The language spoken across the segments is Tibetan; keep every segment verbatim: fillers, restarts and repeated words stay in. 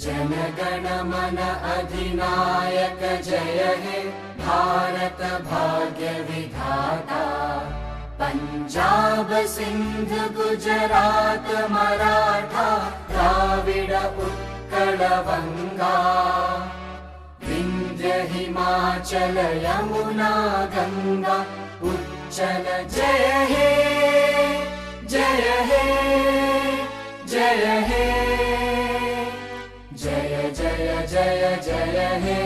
जनगणमन अधिनायक जय हे भारत भाग्य विधाता। पंजाब सिंध गुजरात मराठा द्राविड़ उत्कल वंगा। विंध्य हिमाचल यमुना गंगा उच्चल जय हे, जय हे, जय हे। जय जय जय जय हे।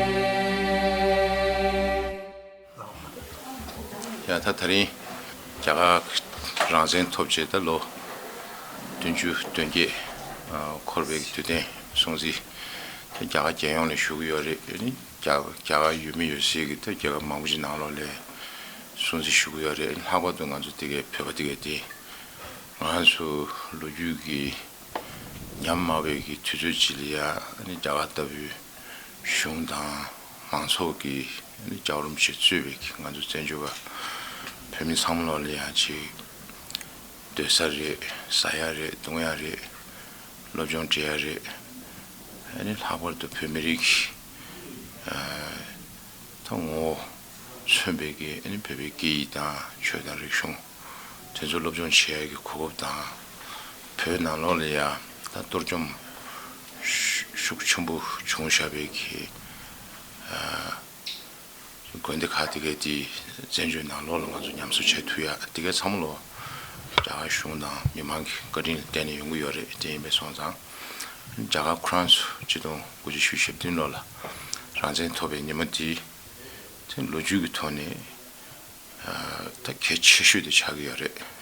ཡ་ད་ད་རིང་རྒྱ་གར་རང་བཙན་ཐོབ་རྗེས་ད་ལོ་བདུན་ཅུ་དོན་བརྒྱད་འཁོར་བའི་དུས་དྲན་སྲུང་བརྩི་དེ་རྒྱ་གར་རྒྱལ་ཡོངས་ནས་ཞུ་གི་ཡོད་རེད། རྒྱ་རྒྱ་གར་ཡུལ་མི་ཡོད་སའི་གི་ད་རྒྱལ་ཁབ་མང་པོ་ཞིག་ནང་ལོགས་ལ་སྲུང་བརྩི་ཞུ་གི་ཡོད་རེད། ལྷག་པར་དུ་ང་ཚོ་དེ་གའི་བོད་པ་དེ་གའི་དེ་ང་ཚོ་ལོ་རྒྱུས་ཀྱི་ཉམས་དམའ་བའི་གི་དུས་ཚོད་ཅིག་ལ་ཡ་ཨ་ནི་རྒྱ་གར་ལྟ་བུའི་གཞུང་དང་མང་ཚོགས་ཀྱི་ཨ་ནི་ལྕགས་རོམ་ཞིག་གཙོས་པའི་གི་ང་ཚོ་བཙན་བྱོལ་བ་བོད་མི་ཚང་མ་ལོག་ལ་ཡ་ཅིག་སྡོད་ས་རེད། ཟ་ཡ་རེད། འཐུང་ཡ་རེད། སློབ་སྦྱོང་སྤྲད་ཡ་རེད། ཨ་ནི་ལྷག་པར་དུ་བོད་མི་རིགས་ཀྱི་ད་ངོ་བོ་མཚོན་པའི་གི་ཨ་ནི་བོད་པའི་སྐད་ཡིག་དང་ཆོས་དང་རིག་གཞུང་དེ་ཚོ་སློབ་སྦྱོང་བྱེད་ཡ་གི་གོ་སྐབས་དང་། བོད་ནང་ལོགས་ལ་ཡ་ད་གཏོར་བཅོམ་ཤུགས་ཆེན་པོ་བྱུང་བཞག་པའི་གི་དགོན་སྡེ་ཁག་དེ་གའི་དེ་བཙན་བྱོལ་ནང་ལོགས་ལ་ང་ཚོ་ཉམས་གསོ་བྱེད་ཐུབ་ཡ་དེ་གའི་ཚང་མ་ལོ་རྒྱ་གར་གཞུང་དང་མི་མང་གི་བཀའ་དྲིན་ལ་བརྟེན་ནས་ཡོང་གི་ཡོད་རེད། དེ་ཡིན་པས་སོང་ཙང་རྒྱ་གར་ཁོ་རང་ཚོ་ཆིག་སྟོང་དགུ་བརྒྱ་བཞི་བཅུ་ཞེ་བདུན་ལོ་ལ་རང་བཙན་ཐོབ་པའི་ཉིན་མོ་དེ་དེ་ལོ་རྒྱུས་ཀྱི་ཐོག་ནས་ད་གལ་ཆེ་ཤོས་དེ་ཆགས་ཀྱི་ཡོད་རེད།